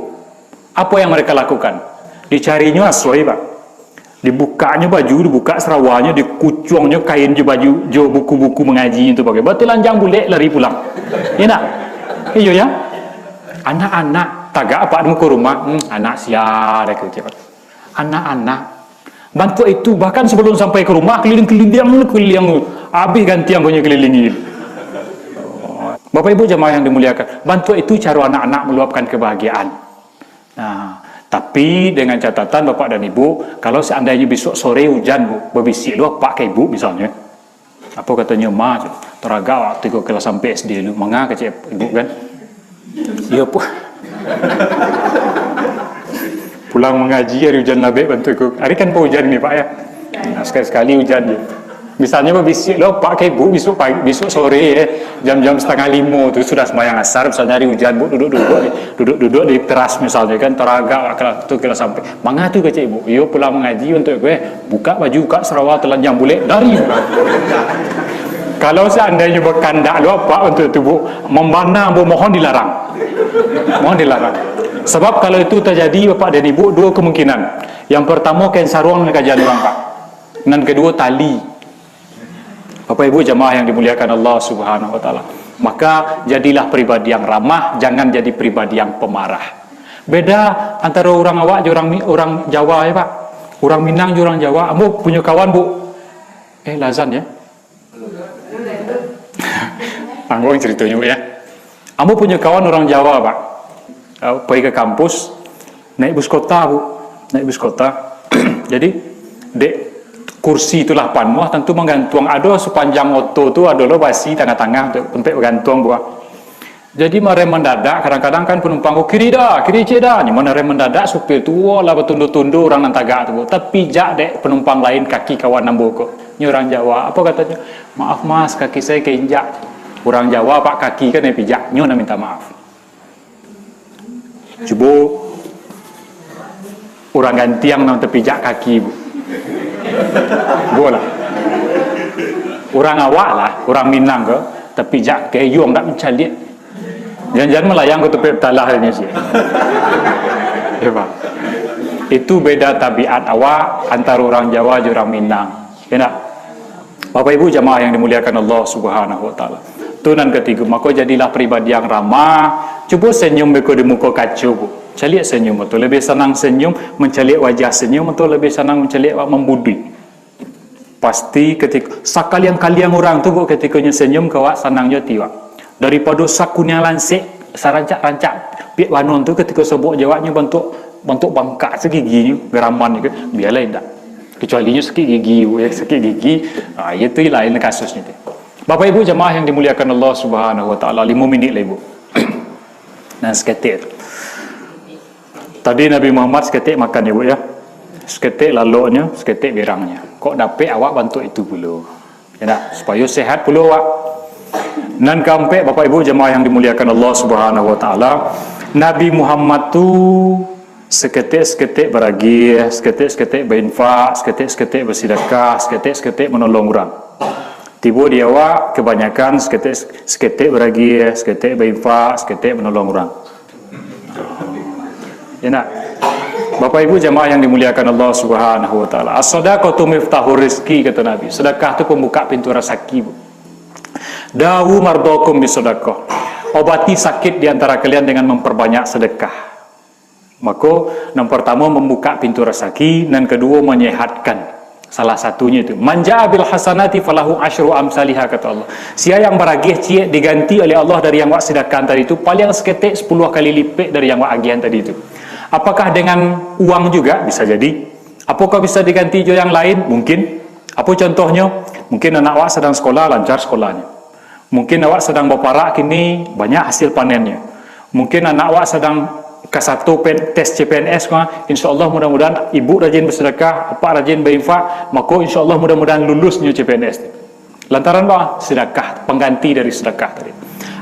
Apo yang mereka lakukan? Dicarinyo asuih, Pak. Dibukaknyo baju, dibukak sarawanyo, dikucuangnyo kain jo baju, jo buku-buku mangaji tu pakai. Batilanjang bulek lari pulang. Iyo ndak? Iyo, ya? Anak-anak tagak apak di muko rumah, hmm, anak sia dek tu, cek. Anak-anak. Bantuak itu, bahkan sebelum sampai ke rumah, keliling-keliling, keliling. Habis gantiang punyo kelilingi. Bapak Ibu jamaah yang dimuliakan, bantuak itu caro anak-anak meluapkan kebahagiaan. Nah, tapi dengan catatan Bapak dan Ibu, kalau seandainyo besok sore hujan, Bu, babisiak lo apak ka ibu misalnyo. Apo katonyo, "Ma," cek, "taragak wakatu ko kalau sampai S D lu." "Manga," kecek ibu kan. Iyo, pu-, pulang mangaji hari ujan labek bantuak ko. Hari kan pa ujan ni, Pak, ya. Nah, sekali-sekali ujan je. Misalnyo babisiak lo apak ka ibu besok pagi, besok sore, eh, jam-jam satangah limo tu sudah sembahyang asar, misalnyo hari ujan, Bu, duduk-duduk, duduk-duduk di teras misalnyo kan, taragak wakatu ko lah sampai. "Manga tu," kecek ibu. "Iyo, pulang mangaji bantuak ko, eh." Bukak baju, bukak sarawa, talanjang bulek, lari. Kalau seandainyo bakandak lo apak bantuak tu, Bu, mambana, Bu, mohon dilarang. Mohon dilarang. Sebab kalau itu terjadi, Bapak dan Ibu, dua kemungkinan. Yang pertamo, kain saruang nan kajan urang, Pak. Nan kedua, tali. Bapak Ibu jamaah yang dimuliakan Allah Subhanahu wa Taala. Maka jadilah pribadi yang ramah, jangan jadi pribadi yang pemarah. Beda antaro urang awak jo urang Mi-, urang Jawa, ya, Pak. Urang Minang jo urang Jawa. Ambo punyo kawan, Bu. Eh, lah azan, ya. Tangguang ceritonyo, Bu, ya. Ambo punyo kawan urang Jawa, Pak. Eh, pai ka kampus, naik bus kota, Bu. Naik bus kota. Jadi, dek kursi tu lah panuah, tantu manggantuang. Ado sapanjang oto tu, ado lo basi tangah-tangah, tu tampek bagantuang, Bu. Jadi, marem mandadak, kadang-kadang kan panumpang ko, "Kiri dah, kiri ciek dah." Nyo marem mandadak, supir tu, wah, lah batundo-tundo urang nan tagak tu, Bu. Tapijak dek panumpang lain kaki kawan ambo ko. Nyo urang Jawa. Apo katonyo? "Maaf, Mas, kaki saya keinjak." Urang Jawa, Pak, kaki kan nan pijak. Nyo nan minta maaf. Cubo urang Gantiang nan tapijak kaki, Bu. Cubolah. Urang awak lah, urang Minang ko, tapijak gayuang, dak mancaliak. Jan-jan malayang ka tampek batalah nyo sih. Ya, Pak. Itu beda tabiat awak antaro urang Jawa jo urang Minang. Ya ndak? Bapak Ibu jamaah yang dimuliakan Allah Subhanahu wa Taala. Tu nan katigo, mako jadilah pribadi yang ramah. Cubo senyum beko di muko kaco, Bu. Caliak senyum tu. Lebih sanang senyum mancaliak wajah senyum atau lebih sanang mancaliak awak mambuduik? Pasti katiko, sakaliang-kaliang urang tu, Bu, katikonyo senyum ka awak, sanang jo ati awak. Daripado sakuniang lansek, sarancak-rancak piak banon tu, katiko sobok jo awak nyo bantuak, bantuak bangkak sagiginyo, garaman nyo, bialah indak. Kecuali nyo sakik gigi, Bu, ya, sakik gigi, ah, iyo tu lain kasusnyo tu. Bapak Ibu jamaah yang dimuliakan Allah Subhanahu wa Taala, limo minik lai, Bu. Nan saketek tu. Tadi Nabi Muhammad saketek makan, Ibu, ya. Saketek laloknyo, saketek berangnyo. Kok dapek awak bantuak itu pulo? Ya ndak? Supayo sehat pulo awak. Nan kaampek, Bapak Ibu jamaah yang dimuliakan Allah Subhanahu wa Taala, Nabi Muhammad tu saketek-saketek baragih, saketek-saketek bainfak, saketek-saketek basidakah, saketek-saketek manolong urang. Tibo di awak, kebanyakan saketek, saketek baragiah, saketek bainfak, saketek manolong urang. Ya nak? Bapak Ibu jamaah yang dimuliakan Allah Subhanahu wa taala. "As-sadaqatu miftahur rizki," kata Nabi. Sedekah tu pembuka pintu rasaki, Bu. "Dawu mardhakum bisadaqah." Obati sakit di antara kalian dengan memperbanyak sedekah. Mako, nan partamo mambuka pintu rasaki, nan kaduo manyehatkan. Salah satunyo itu, "Man jaa bil hasanati falahu asyru amsaliha," kata Allah. Sia yang baragiah ciek diganti oleh Allah dari yang wak sidakahkan tadi itu, paliang saketek sapuluah kali lipek dari yang wak agiahan tadi itu. Apakah dengan uang juga? Bisa jadi. Apakah bisa diganti jo yang lain? Mungkin. Apo contohnyo? Mungkin anak wak sadang sekolah, lancar sekolahnyo. Mungkin awak sadang baparak kini, banyak hasil panennyo. Mungkin anak awak sadang kasato pen-, tes C P N S mah, insya Allah mudah-mudahan ibu rajin basadakah, apak rajin bainfak, mako insya Allah mudah-mudahan lulusnyo C P N S tu. Lantaran apa? Sadakah, pangganti dari sadakah tadi.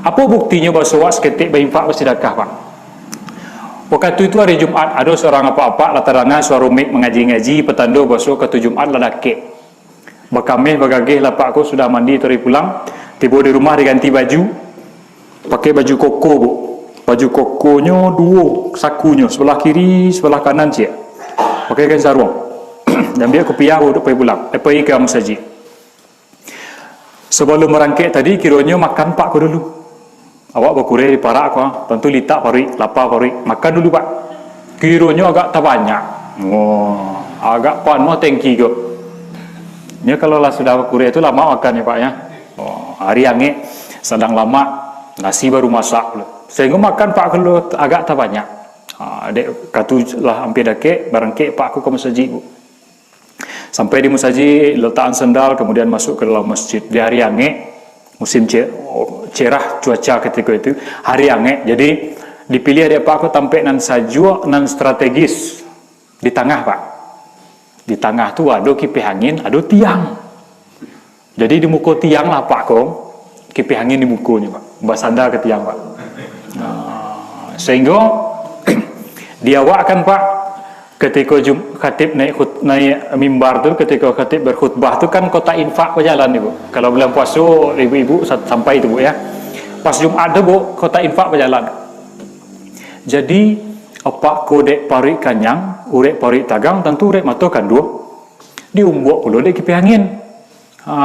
Apo buktinyo baso awak saketek bainfak basadakah, Pak? Wakatu itu hari Jumat, ado surang apak-apak lah tadanga suaro mik mangaji-ngaji, patando baso wakatu Jumat lah dakek. Bakameh bagageh lah apak ko, sudah mandi tadi pulang, tibo di rumah diganti baju, pakai baju koko, Bu. Baju kokonyo duo sakunyo, sabalah kiri, sabalah kanan ciek. Pakai kain saruang. Ambiak kupiah, Bu, dek pai pulang, eh, pai ka masajik. Sabalum barangkek tadi, kironyo makan apak ko dulu. Awak bakureh di parak ko, tantu litak paruik, lapa paruik. Makan dulu, Pak. Kironyo agak tabanyak. Wah, agak panuah tangki ko. Nyo kalau lah sudah bakureh tu lamak makan nyo, Pak, ya. Oh, hari angek, sadang lamak, nasi baru masak pulo. Sahinggo makan apak ko agak tabanyak. Ha, dek katu lah ampia dakek, barangkek apak ko ka masajik, Bu. Sampai di masajik, latakan sandal, kemudian masuk ke dalam masjid. Di hari angek, musim ce-, oh, cerah cuaca ketika itu, hari angek. Jadi, dipilih dek apak ko tampek nan sajuak, nan strategis, di tangah, Pak. Di tangah tu ado kipiah angin, ado tiang. Jadi, di muko tiang lah apak ko, kipiah angin di mukonyo, Pak. Basanda ka tiang, Pak. Nah, sahinggo di awak kan, Pak, katiko Jum-, khatib naik khut-, naik mimbar tu, katiko khatib berkhutbah tu kan kotak infak bajalan, Ibu. Kalau bulan puaso, ibu-ibu sa-, sampai tu, Bu, ya. Pas Jumat tu, Bu, kotak infak bajalan. Jadi, apak ko dek paruik kanyang, urek paruik tagang, tantu urek mato kanduang. Diumbuak pulo dek kipiah angin. Ha,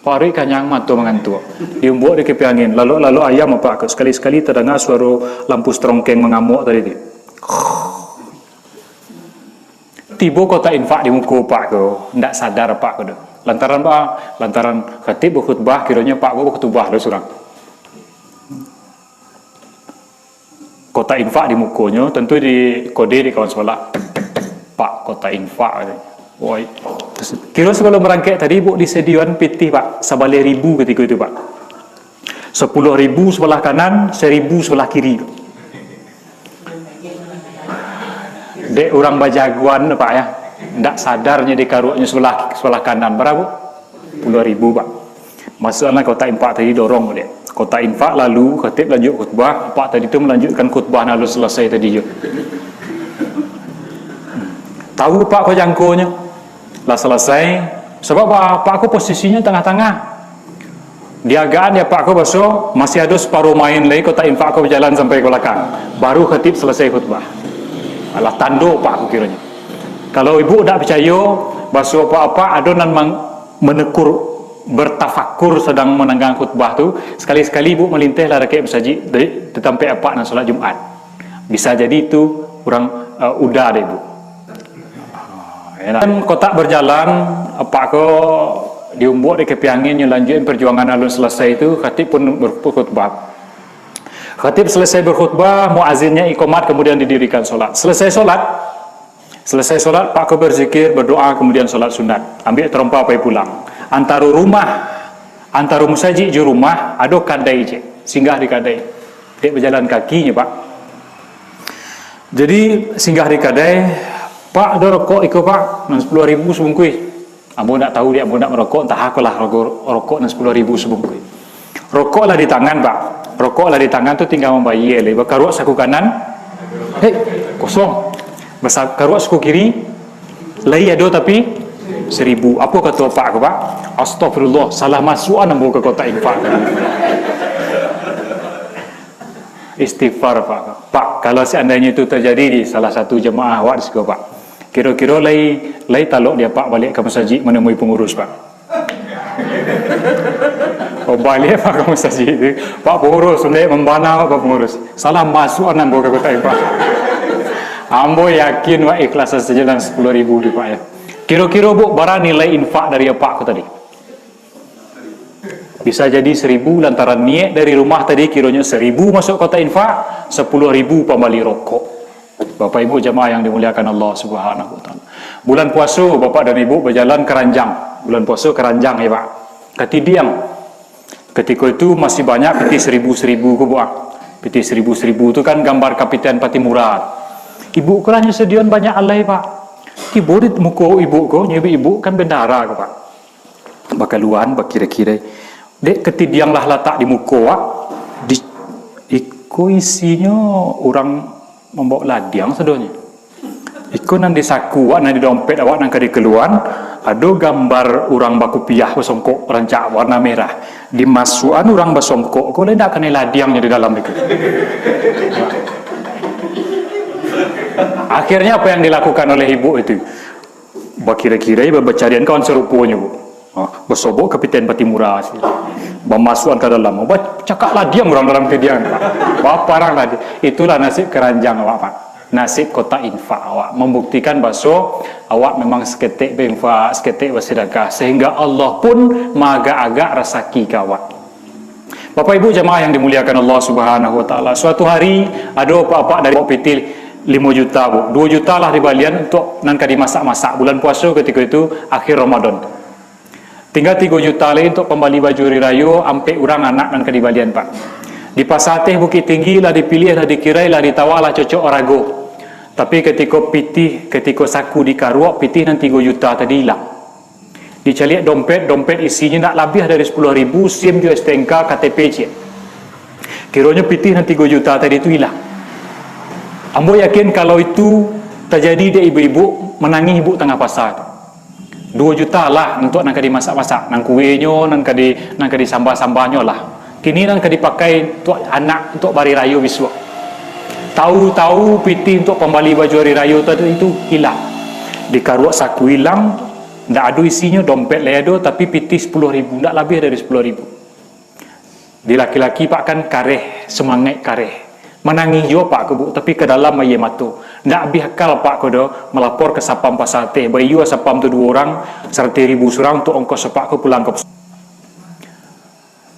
paruik kanyang mato mangantuak. Diumbuak dek kipiah angin. Lalok-lalok ayam apak ko, sakali-sakali tadanga suaro lampu strongkeng mangamuk tadi tu. Tibo kotak infak di muko apak ko, ndak sadar apak ko tu. Lantaran apa? Lantaran khatib bakhutbah, kironyo apak ko bakhutbah lo surang. Kotak infak di mukonyo, tantu dikode dek kawan sabalah. "Pak, kotak infak," kiro sabalum barangkek tadi, Bu, disadioan pitih, Pak, sabaleh ribu katiko itu, Pak. Sapuluah ribu sabalah kanan, saribu sabalah kiri, Pak. Dek urang bajagoan, Pak, ya. Ndak sadar nyo dikaruaknyo sabalah, sabalah kanan. Bara, Bu? Sapuluah ribu, Pak. Masuaklah kotak infak tadi, dorong dek. Kotak infak lalu, khatib lanjut khutbah, apak tadi tu malanjutkan khutbah nan alun salasai tadi tu. Tahu apak ko jangkonyo, lah salasai, sabab apak ko posisinyo tangah-tangah. Diagaan dek apak ko baso, masih ado saparo main lai kotak infak ko bajalan sampai ka balakang. Baru khatib salasai khutbah. Alah tando apak ko kironyo. Kalau ibu dak picayo, baso apak-apak ado nan mang-, menekur, bertafakur sadang mananggang khutbah tu, sakali-sakali ibu malinteh lah dakek masajik, di, di tampek apak nan salat Jumat. Bisa jadi itu urang, eh, uda dek ibu. Kan kotak bajalan, apak ko diumbuak dek kipiah angin, nyo lanjuik perjuangan alun salasai tu, khatib pun ber-, berkhutbah. Khatib salasai berkhutbah, muazinnyo iqamat, kemudian didirikan salat. Salasai salat, salasai salat, apak ko berzikir, berdoa, kemudian salat sunat. Ambiak tarompa pai pulang. Antaro rumah, antaro masajik jo rumah, ado kadai ciek. Singgah di kadai. Dek bajalan kaki nyo, Pak. Jadi, singgah di kadai, "Pak, ado rokok iko, Pak, nan sapuluah ribu sabungkuih." Ambo ndak tahu, dek ambo ndak marokok, antah akolah rokok, rokok nan sapuluah ribu sabungkuih. Rokok lah di tangan, Pak. Rokok lah di tangan tu tingga mambayia lai. Bakaruak saku kanan, hei, kosong. Basa-, karuak saku kiri, lai ado tapi Seribu. Apo kato Pak ko, Pak? "Astagfirullah, salah masuakan ambo ka kotak infak." Istighfar, Pak. Pak, kalau seandainyo itu terjadi di salah satu jamaah awak di siko, Pak, kiro-kiro lai, lai talok di apak baliak ka masajik manemui pangurus, Pak? Oh, baliak, Pak, ka masajik tu. "Pak pangurus, undek mambana, Pak pangurus. Salah masuakan ambo ka kotak infak." Ambo yakin, Pak, ikhlas sajo dalam sepuluh ribu tu, Pak, ya. Kiro-kiro, Bu, bara nilai infak dari apak ko tadi? Bisa jadi seribu lantaran niat dari rumah tadi, kironyo seribu masuk kotak infak, sepuluh ribu pambali rokok. Bapak Ibu jamaah yang dimuliakan Allah Subhanahu wa Taala. Bulan puaso, Bapak dan Ibu bajalan ka ranjang. Bulan puaso ka ranjang, ya, Pak. Katidiang. Katiko itu masih banyak pitih seribu-seribu ko, Bu, ah. Pitih seribu-seribu tu kan gambar Kapiten Patimura. Ibu ko lah nyo sadion banyak alai, Pak. Tibo di muko ibu ko, nyo ibu kan bendahara ko, Pak. Bakaluan, bakiro-kiro. Dek, katidiang lah latak di muko, Pak. Di, iko isinyo urang mambaok ladiang sadonyo. Iko nan di saku awak, nan di dompet awak nan ka dikaluaan, ado gambar urang bakupiah basongkok rancak warna merah. Dimasuakan urang basongkok ko, lai ndak kanai ladiangnyo di dalam itu. Akhirnya apa yang dilakukan oleh ibu itu? Bakiro-kiro, ba-, bacarian kawan saruponyo, Bu. Ha, basobok Kapiten Patimura, bamasuakan ka dalam. Bacakak ladiang urang dalam katidiang, Pak. Baparang ladiang. Itulah nasib karanjang awak, Pak. Nasib kotak infak awak. Mambuktikan baso awak memang saketek bainfak, saketek basidakah. Sehingga Allah pun maagak-agak rasaki ka awak. Bapak Ibu jamaah yang dimuliakan Allah Subhanahu wa Taala, suatu hari ado apak-apak dari baok pitih limo juta, Bu. Duo juta lah dibalian untuak nan ka dimasak-masak. Bulan puaso katiko itu, akhir Ramadan. Tingga tigo juta lai untuak pambali baju ari rayo, ampek urang anak nan ka dibalian, Pak. Di Pasa Ateh Bukittinggi lah dipiliah, lah dikirai, lah ditawar, lah cocok arago. Tapi katiko pitih, katiko saku dikaruak, pitih nan tigo juta tadi ilang. Dicaliak dompet, dompet isinyo ndak labiah dari sapuluah ribu, SIM jo STNK, KTP ciek. Kironyo pitih nan tigo juta tadi tu ilang. Ambo yakin kalau itu tajadi dek ibu-ibu, manangih ibu tangah pasa tu. Duo juta lah untuak nan ka dimasak-masak, nan kuenyo, nan ka di, nan ka disambah-sambahnyo lah. Kini nan ka dipakai untuak anak, untuak bari rayo bisuak. Tahu-tahu pitih untuak pambali baju ari rayo tadi tu ilang. Dikaruak saku ilang, ndak ado isinyo, dompet lai ado, tapi pitih sapuluah ribu, ndak labiah dari sapuluah ribu. Di laki-laki, Pak, kan kareh, semangaik kareh. Manangih juo, Pak, ko, Bu, tapi ka dalam aia mato. Ndak abih akal, Pak, ko do, malapor ka Satpam Pasa Ateh. Baiyo Satpam tu duo urang, saratuih ribu surang untuak ongkos Apak ko pulang ka pos-,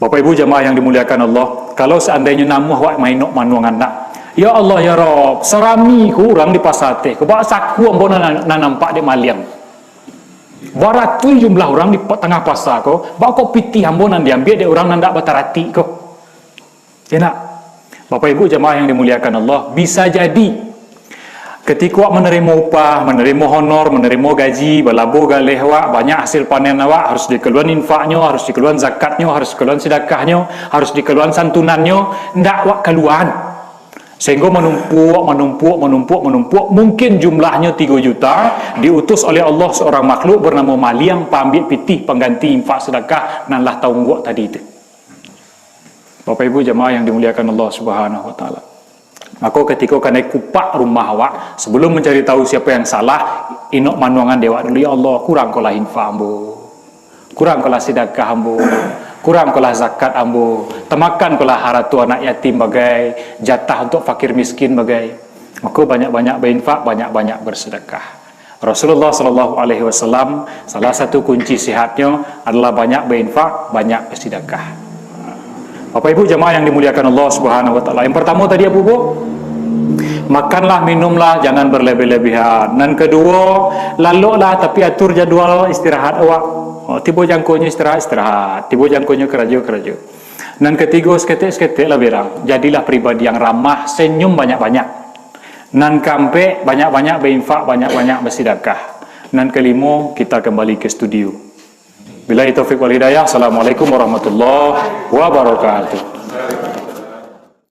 Bapak Ibu jamaah yang dimuliakan Allah, kalau seandainyo namuah awak mainok manuang anak, "Ya Allah, ya Rabb, sarami ko urang di Pasa Ateh ko, baa saku ambo nan, nan nampak dek maliang. Baratuih jumlah urang di pa-, tangah pasa ko, baa kok pitih ambo nan diambiak dek urang nan ndak bataratik ko?" Enak. Bapak Ibu jamaah yang dimuliakan Allah, bisa jadi katiko awak manarimo upah, manarimo honor, manarimo gaji, balabo galeh awak, banyak hasil panen awak, harus dikaluan infaknyo, harus dikaluan zakatnyo, harus dikaluan sidakahnyo, harus dikaluan santunannyo, ndak awak kaluan. Sehinggo manumpuak, manumpuak, manumpuak, manumpuak, mungkin jumlahnyo tigo juta, diutus oleh Allah seorang makhluk bernamo maliang, paambiak pitih pangganti infak sidakah nan lah taungguak tadi tu. Bapak Ibu jamaah yang dimuliakan Allah Subhanahu wa Taala. Mako, katiko kanai kupak rumah awak, sabalum mancari tahu siapa yang salah, inok manuangan dek awak dulu, "Ya Allah, kurang ko lah infak ambo. Kurang ko lah sidakah ambo. Kurang ko lah zakat ambo. Tamakan ko lah harato anak yatim bagai, jatah untuak fakir miskin bagai." Mako, banyak-banyak bainfak, banyak-banyak basidakah. Rasulullah sallallahu alaihi wasallam, salah satu kunci sihatnyo adalah banyak bainfak, banyak basidakah. Bapak Ibu jamaah yang dimuliakan Allah Subhanahu wa Taala. Yang pertamo tadi apo, Bu? Makanlah, minumlah, jangan berlebih-lebihan. Nan kaduo, laloklah, tapi atur jadwal istirahat awak. Oh, tibo jangkonyo istirahat, istirahat. Tibo jangkonyo karajo, karajo. Nan katigo, saketek-saketek lah berang. Jadilah pribadi yang ramah, senyum banyak-banyak. Nan kaampek, banyak-banyak bainfak, banyak-banyak basidakah. Nan kalimo, kita kembali ke studio. Billahi taufik wal hidayah. Assalamualaikum warahmatullahi wabarakatuh.